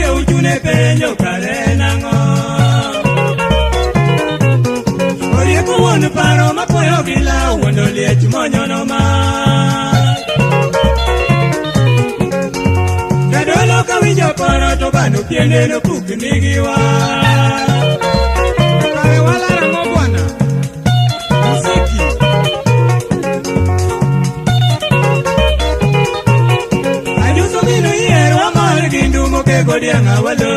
kiew chune penjo kare nang'o. Orieko wuon paro mapuoyo gi law wuondo liech monyono mach. Jadolo kawinjo poro to bano piende nopukni gi wach. Kare walaro ang'o bwana? Muziki. Ajuso mino yiero amor gi ndumo kego diang' awalo.